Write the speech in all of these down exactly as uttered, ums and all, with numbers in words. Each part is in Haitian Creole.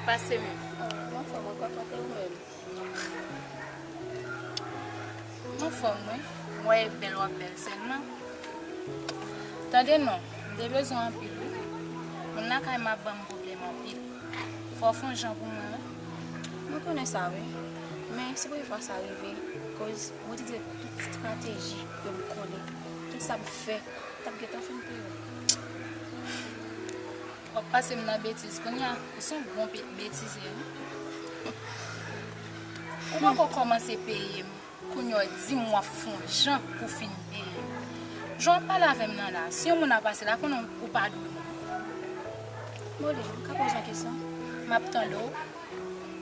Pase menm. Mwen anfòm, mwen pa kote ou menm. Mwen anfòm, wi. Mwen bèl, w ap bèl sèlman. Tande non, m te bezwen anpil, wi. Moun lakay m ap ban m pwoblèm anpil. Fò w fè yon jan pou mwen, wi. Mwen konnen sa, wi. Men se premye fwa sa rive, koz mwen te di tout estrateji yo m konnen, tout sa m fè, t ap gentan fin peye. W ap pase m nan betiz kounye a, ou se yon bon pe- betizè, wi. Ou poko kòmanse peye m, kounye a w di m w ap fè yon jan pou fin peye m. Jan w ap pale avè m nan la, si yon moun ap pase la, konnen ou pa dwe moun. Molin, m ka poze yon kesyon? M ap tande w.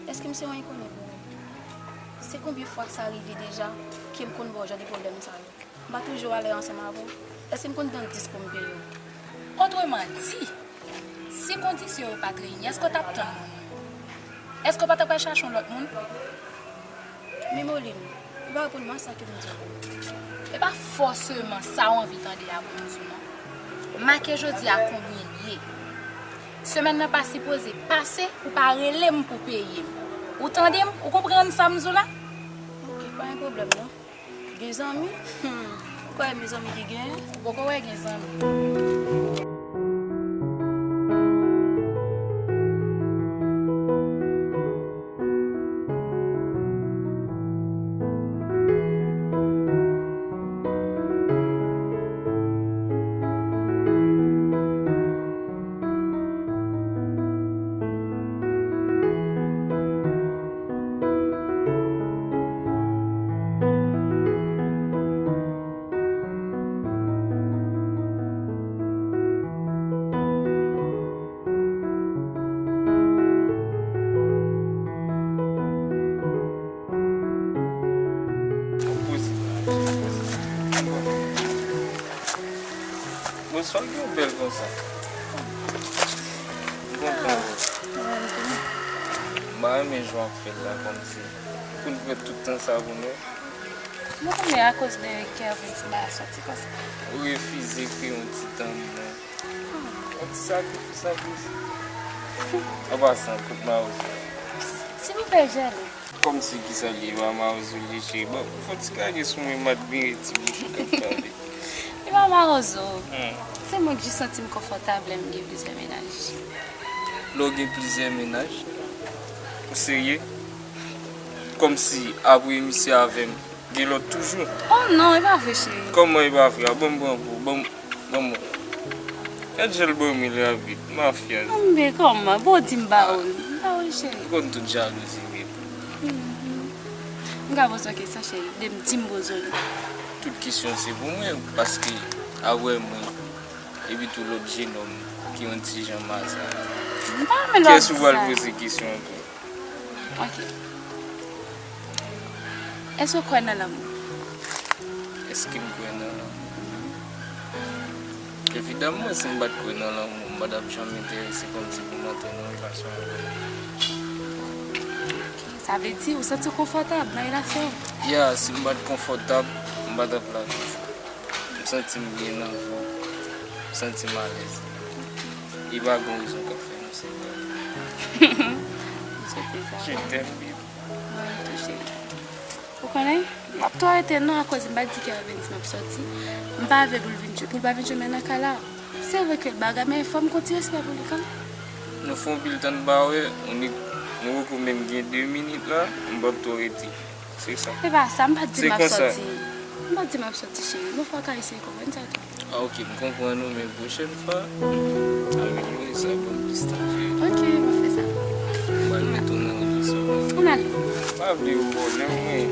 Èske m se yon enkoni pou ou? Se konbyen fwa sa rive deja ke m konn ba w jan de pwoblèm sa yo? M pa toujou ale ansanm avè w? Èske m konn tann dis pou m peye w? Otreman di, si kondisyon yo pa t reyini, èske w t ap tann moun nan? Èske w pa t ap al chache yon lòt moun? Men Molin, ou pa reponn mwen a sa ke m di w. E pa fòseman sa w anvi tande a pou m di w non. Make jodi a konbyen l ye. Semèn nan pa sipoze pase, ou pa rele m pou peye m. Ou tande m? Ou konprann sa m di w la? Ok, pa gen pwoblèm non. Gen zanmi? Hmm. Ou kwè mezanmi ki gen? Ou poko wè gen zanmi. Bonswa, ki w bèl konsa? M kontan wè w. M pa renmen jan w ap fè l la, kòmsi pou n pran tout tan sa pou nou. Mwen konnen akoz de Kervens m pa sòti konsa. Ou refize fè yon ti tan pou mwen. Yon ti sakrifis anplis. An pasan, kot mawozo? Silvouplè, jèl. Kòmsi kisa l ye, pa mawozo l ye, cheri? Bon, fò ti kage sou mwen, m admire ti bouch ou k ap pale. E pa mawozo. Hmm. Se mwen ki jis santi m konfòtab lè m gen plizyè mennaj. Lè w gen plizyè mennaj? Ou serye? Kòmsi apre misye avè m, gen lòt toujou? Oh non, e pa vre, cheri. Kòman e pa vre a? Ban m pran pou, ban m, ban m. Fè jèl ban mwen rapid, mafya. Anben, kòman? Bon, di m ba ou l. M ba ou l, cheri. Ou konn tout jalouzi, baby. Mhm. M ka poze w kesyon, cheri? De m di m poze w li. Tout kesyon se pou mwen, paske apre mwen, epi tou lòt jenòm ki yon ti jan maza. M pa renmen lè w ap di sa. Kiyès ou pral poze kesyon an tou? Ok. Èske w kwè nan lanmou? Èske m kwè nan lanmou? Evidamman, si m pa t kwè nan lanmou, m pa t ap janm enterese kòmsi pou m antre nan relasyon avè w. Ok. Sa vle di, ou santi w konfòtab nan relasyon an? Ya, si m pa t konfòtab, m pa t ap la toujou. M santi m byen nan vo. M santi m alèz. E pa gen rezon k ap fè nou separe. M swete sa. Je t'aime, baby. Mwen tou, cheri. Ou konnen, m ap tou arete non, akoz m pa t di Kervens m ap sòti. M pa vle pou l vin, pou l pa vin jwenn mwen nan kay la. Se vre ke l bagay, men fò m gon ti respè pou li kanmenm. Nou fè yon pil tan n pa wè, nou, nou poko menm gen de minit la, m p ap tou rete. Se sa. Se pa sa, m pa t di m ap sòti. M pa t di m ap sòti, cheri. Yon fwa w ka eseye konprann sa tou. Ah, ok, m konprann ou, men pwochèn fwa, amelyore sa, ban m plis tan, cheri. Ok, m ap fè sa. M pral retounen yon lè sou. Ann ale. M pa vle ou vòlè mwen.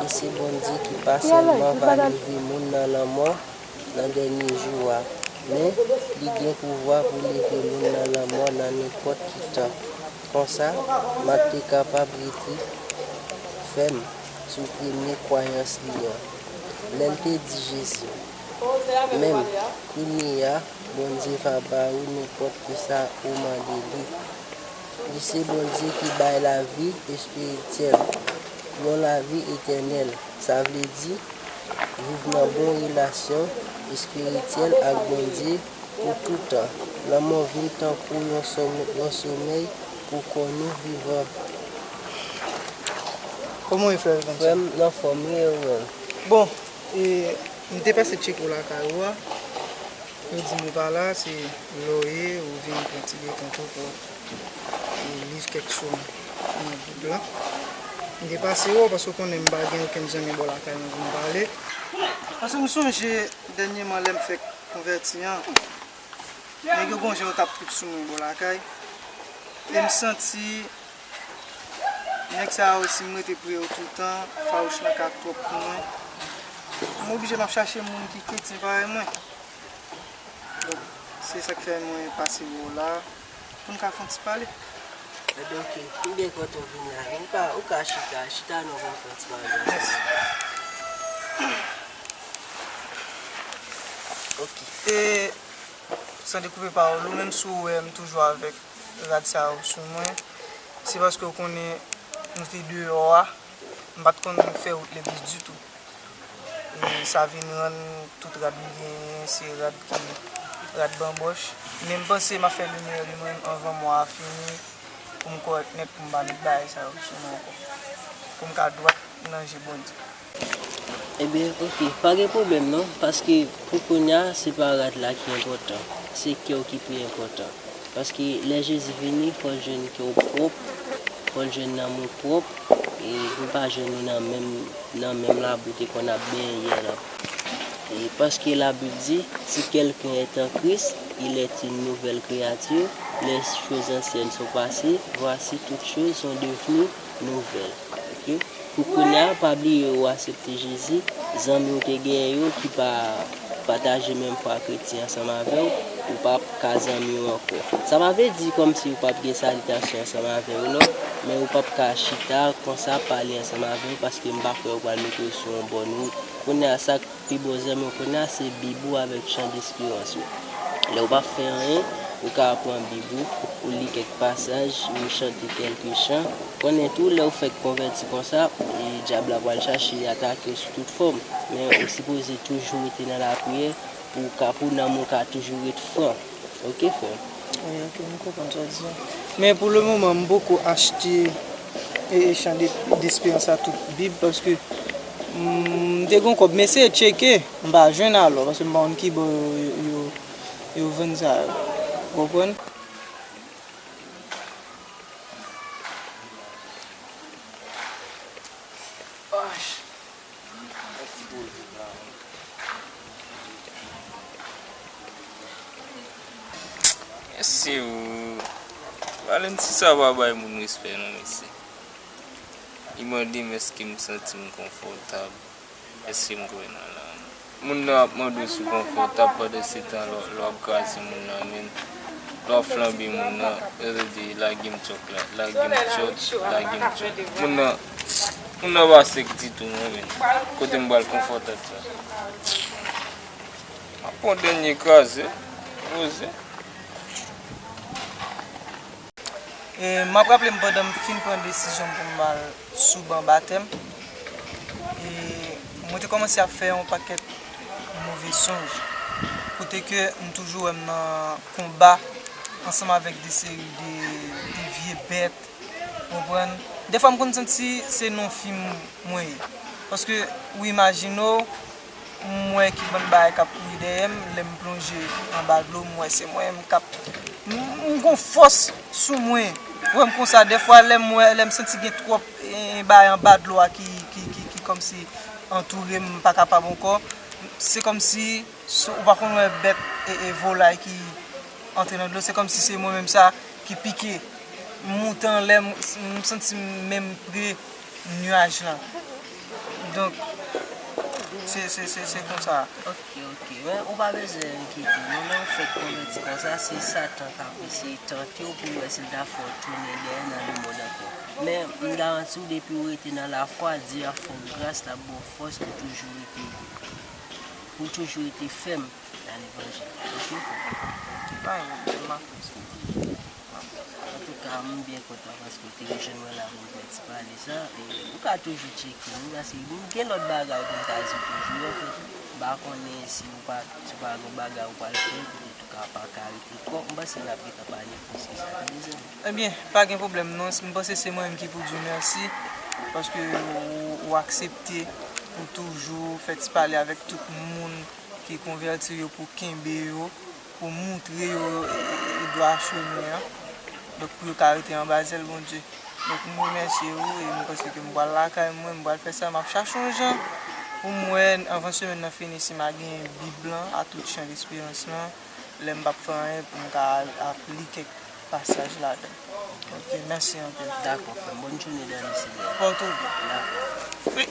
Li se Bondye ki pa sèlman va leve moun nan lanmò nan dènye jou a, Men, li gen pouvwa pou leve moun nan lanmò nan nenpòt ki tan. Konsa, Mat te kapab rete fèm sou premye kwayans li an, lè l te di Jezi, menm kounye a, Bondye va ba ou nenpòt kisa ou mande li. Li se Bondye ki bay lavi espirityèl, yon lavi etènèl, sa vle di, viv nan bon relasyon espirityèl ak Bondye pou toutan. Lanmò vin tankou yon somè, yon somèy pou kò nou vivan. Kòman w ye, frè Evanson? Frè m, nan fòm wi, e ou menm? Bon, e, m te pase tcheke w lakay ou a. Yo di m ou pa la, se lè w ye, ou vin pran ti detan tou pou e, li kèk sou nan Bib la. M te pase wè w paske w konnen m pa gen okenn zanmi bò lakay mwen pou m pale. Paske m sonje dènyèman lè m fèk konvèti an, nèg yo gon jan yo t ap trip sou mwen bò lakay. E m santi nèg sa yo, si m rete pre yo toutan, fawouch lan ka twòp pou mwen. M oblije m ap chache moun ki kretyen parèy mwen. Donk, se sa k fè mwen pase wè w la, pou n ka fè yon ti pale. Ebyen, oke. Pi byen kote w vin la, ou ka, ou ka chita, chita non pou n fè yon ti pale ansanm. Mèsi. Oke. E, san dekoupe pawòl ou, menm si w wè m toujou avèk rad sa yo sou mwen, se paske w konnen nou te deyò a, m pa t konn fè wout legliz ditou. E sa vin rann tout rad m genyen, se rad ki, rad banbòch. Men m panse m ap fè le meyè de mwen anvan mwa a fini, pou m kòrèk nèt, pou m pa met bagay sa yo sou mwen ankò. Pou m ka dwat nan je Bondye. Ebyen, oke, pa gen pwoblèm non, paske pou kounye a, se pa rad la ki enpòtan, se kè w ki pi enpòtan. Paske lè Jezi vini, fò l jwenn kè w pwòp, fò l jwenn nanm ou pwòp, e pou l pa jwenn ou nan menm, nan menm labou te konn ap benyen yè lan. E paske Labib di, si quelqu'un est en Christ, il est une nouvelle créature, les choses anciennes sont passées, voici toutes choses sont devenues nouvelles. Oke? Pou kounye a, pa bliye ou aksepte Jezi, zanmi w te genyen yo ki pa pataje menm fwa kretyen ansanm avè w, ou p ap ka zanmi yo ankò. Sa pa vle di kòmsi ou p ap gen salitasyon ansanm avè yo non, men ou p ap ka chita konsa pale ansanm avè yo paske m pa kwè ou pral mete yo sou yon bòn wout. Kounye a sa k pi bon zanmi w kounye a se Bib ou avèk chan desperans ou. Lè w p ap fè anyen, ou ka pran Bib ou, ou li kèk pasaj, ou chante kèlke chan. Konnen tou, lè w fèk konvèti konsa, e dyab la pral chache atake w sou tout fòm. Men ou sipoze toujou rete nan lapriyè pou w ka, pou nanm ou ka toujou ret fran. Oke, frè m? Wi, oke, m konprann sa w di a. Men pou le moman, m poko achte e, e chan de, desperans a tout Bib, paske m te gon kòb, m eseye tcheke, m pa jwenn alò, paske m pa konn ki bò yo, yo, yo vann sa yo. Ou konprann? Mesye, ou, Valentin sa pa bay moun respè non, mesye. Li mande m èske m santi m konfòtab, èske m kwè nan lanmou. Moun nan ap mande w si w konfòtab, pandan se tan lè w ap kraze moun nan men, lè w ap flanbe moun nan, lè w di lage m tchòk la, lage m tchòk, lage m tchòk. Moun nan, moun nan pa sèk ditou non men. Kote m pral konfòtab sa? M ap pran dènye kraze, poze. E, m ap raple m pandan m fin pran desizyon pou m al sou ban batèm, e mwen te kòmanse ap fè yon pakèt move sonj. Kote ke m toujou wè m nan konba ansanm avèk de seri de, de vye bèt, ou konprann? Defwa m konn santi se nan fim mwen ye. Paske, ou imajine w, m wè ki bann bagay k ap kouri dèyè m, lè m plonje anba dlo, m wè se mwen menm k ap, m, m gon fòs sou mwen. Ou wè m konsa, dèfwa lè m wè, lè m santi gen twòp, e, bagay anba dlo a ki, ki, ki, ki kòmsi antoure m, m pa kapab ankò. Se kòmsi, ou pa konn wè bèt e, e volay ki antre nan dlo, se kòmsi se mwen menm sa ki pike. M moute anlè, m, m santi m menm pre nyaj lan. Donk, Se, se, se, se konsa. Ok, ok. Men ou pa bezwen enkyete w non, lè w fèk konvèti konsa, se Satan k ap eseye tante w pou l wè si l ta fè w tounen dèyè nan lemonn ankò. Men m garanti w, depi w rete nan lafwa, Dye ap fè w gras, l ap ba w fòs pou toujou rete, pou toujou rete fèm nan levanjil. Ok, frè? Pa gen pwoblèm, m ap fè sa. Antouka, m byen kontan paske w te rejwenn mwen la pou n fè ti pale sa. E, ou ka toujou tcheke m, paske m gen lòt bagay pou m ta di w toujou. Anfèt, m pa konnen si ou pa, si w pa gen bagay ou pral fè, petèt ou ka pa ka rete kò. M panse n ap gentan pale plis ke sa, wi, mezanmi. Ebyen, pa gen pwoblèm non. M panse se mwen menm ki pou di w mèsi, paske ou, ou aksepte pou toujou fè ti pale avèk tout moun ki konvèti yo, pou kenbe yo, pou moutre yo, e, e, e, dwa chemen an. Donk, pou yo ka rete anba zèl Bondye. Donk, m remèsye ou e m panse ke m pral lakay mwen, m pral fè sa, m ap chache yon jan pou m wè, anvan semèn nan fini, si m a genyen Bib lan, A Tout Chan Lesperans lan, lè m p ap fè anyen, pou m ka al ap li kèk pasaj ladan. Ok, mèsi anpil. Dakò, frè m. Bòn jounen nan Lesenyè. Pòte w byen. Dakò. Wi.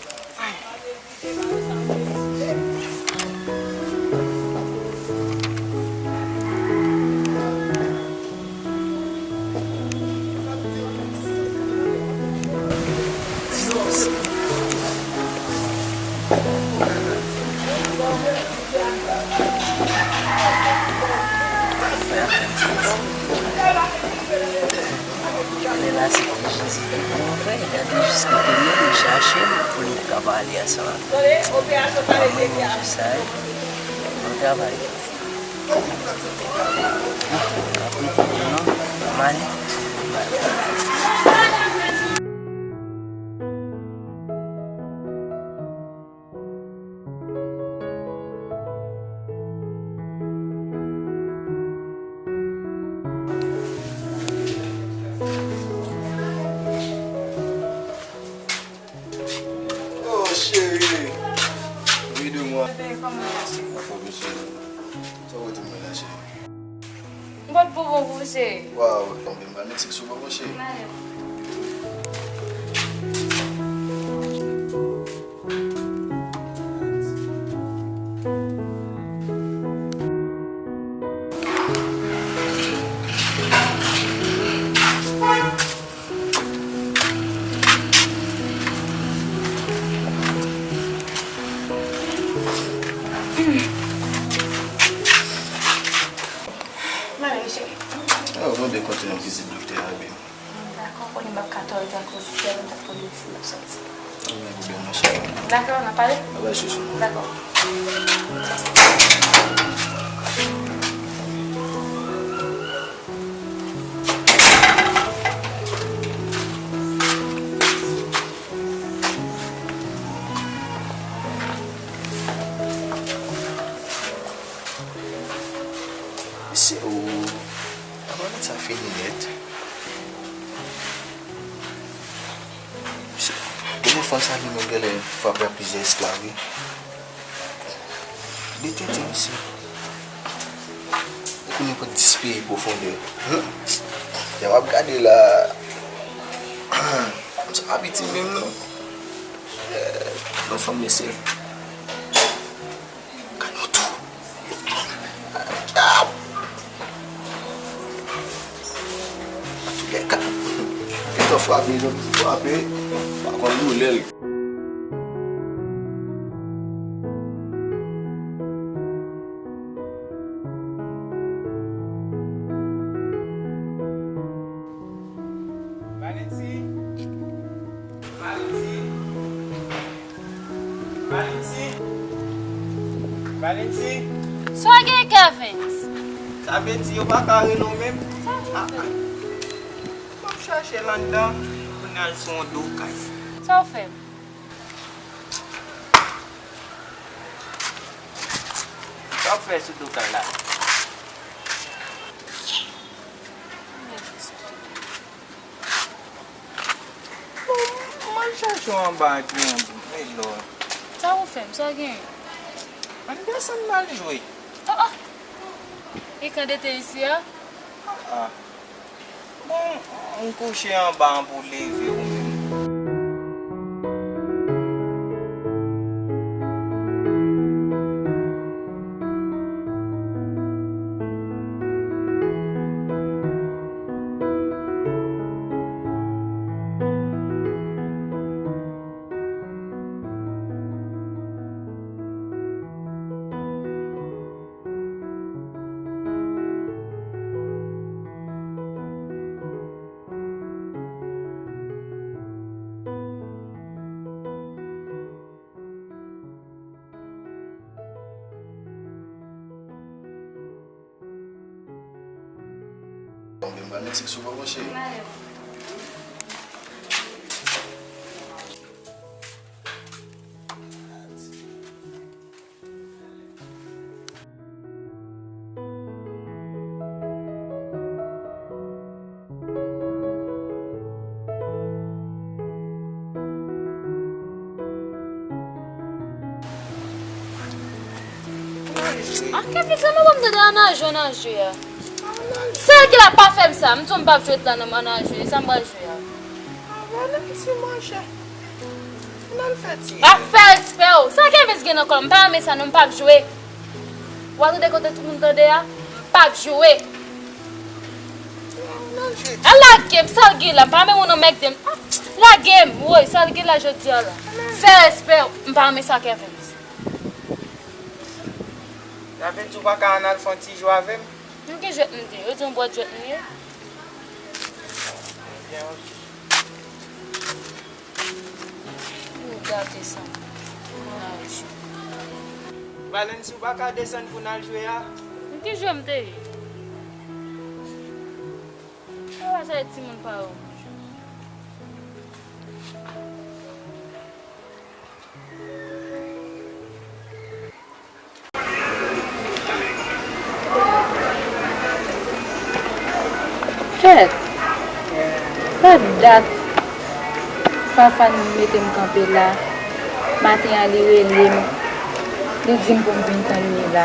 Lè la, se te Jezi ki bon vre. Gade jis kote m ye, li chache m pou li ka pale ansanm avè m. Mwen, mwen jis sa, wi. Bon travay. Apre, non, m ale. Oh, chérie. Oui, de moi. Bebe, kòman w ye, cheri? Anfòm, cheri. Sa w rete mwen la, cheri? M pot bonbon pou ou, cheri. Waw, tonbe mal. Mèsi sou bonbon, cheri. M ale. Mwen menm, cheri. Ah, mwen byen kontan yon vizit doktè a, byen. Dakò, konnen m ap ka tòlere akoz yè m t ap tande w di m ap sòti. Anben, byen, monchè. Dakò, n a pale? N a pale chouchou. Dakò. Mesye, ou, avan nèt sa fini nèt. Mesye, gen yon fanm sa li menm genlè frape ak plizyè esklav, wi. Li tenten, mesye. Ou konnen pou dis peyi pwofondè. Hmm. Lè w ap gade la, m sa pa piti menm, non. Eh, yon fanm, mesye. Gade yon tou. Antoulèka, gentan frape, gentan frape, pa konn doulè l. Valentin! Valentin! Valentin! Valentin! Sa w gen, Kevens? Sa vle di yo pa ka rele w menm? Sa w fè? Ah, ah. M ap chache l anndan pou n al sou yon do kay. Sa w fè? Sa w ap fè sou do kay la? Bon, m al chache w anba epi yon, e lò. Sa w fè m? Sa w genyen? Ann desann n al jwe. Ah, ah. E kan de te isi a? Ah, ah. Bon, m kouche anba an pou leve ou menm. Mwen ba nou ti souvan, monchè. Ak kèt li, sa nou ban m tande an nan jwe, nan jwe a. Sèl ki la pa fè m sa, m di w m p ap jwe la nan, nan jwe, sa m pral jwe a. Afè respè w. Sa Kevens gen nan kò l? M pa renmen sa non, m p ap jwe. W a tande kote tout moun tande a? M p ap jwe. Al lage m, sa l gen la? M pa renmen moun nan mèk de m. Ah, lage m, woy, sa l gen la jodi a la? Fè respè w. M pa renmen sa Kevens. Sa vle di w pa ka ann al fè yon ti jwe avè m? Nan ki jwèt nou te ye? Yo di yon bwat jwèt nou ye? Ebyen, oke. Nou gate sa. Nan jwe. Valency, w pa ka desann pou n al jwe a? Nan ki jwe m te ye? Sa va sa timoun pa yo. Kèt! Gad dat Fafane mete m kanpe la. Maten an, li rele m. Li di m pou m vin tann li la.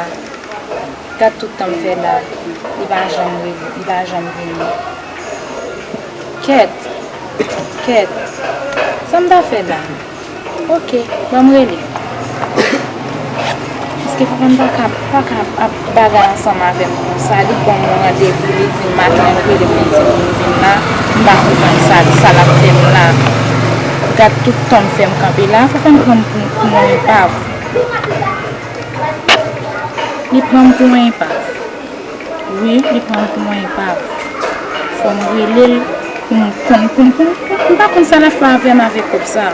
Gad tout tan m fè la. Li pa janm rele, li pa janm vini. Kèt! Kèt! Sa m ta fè la? Oke, ban m rele. Paske papa m pa ka, pa ka ap bagay ansanm avè m konsa. Li ban m yon randevou, li di m maten an, li rele m, li di m pou m vin la. M pa konprann sa, sa l ap fè m la. Gad tout tan m fè m kanpe la. Sa fè m pran m pou, pou yon enpav. Li pran m pou yon enpav. Wi, li pran m pou yon enpav. Fò m rele l pou m konn, pou m, pou m, m pa konn sa l ap fè avè m avèk kòb sa.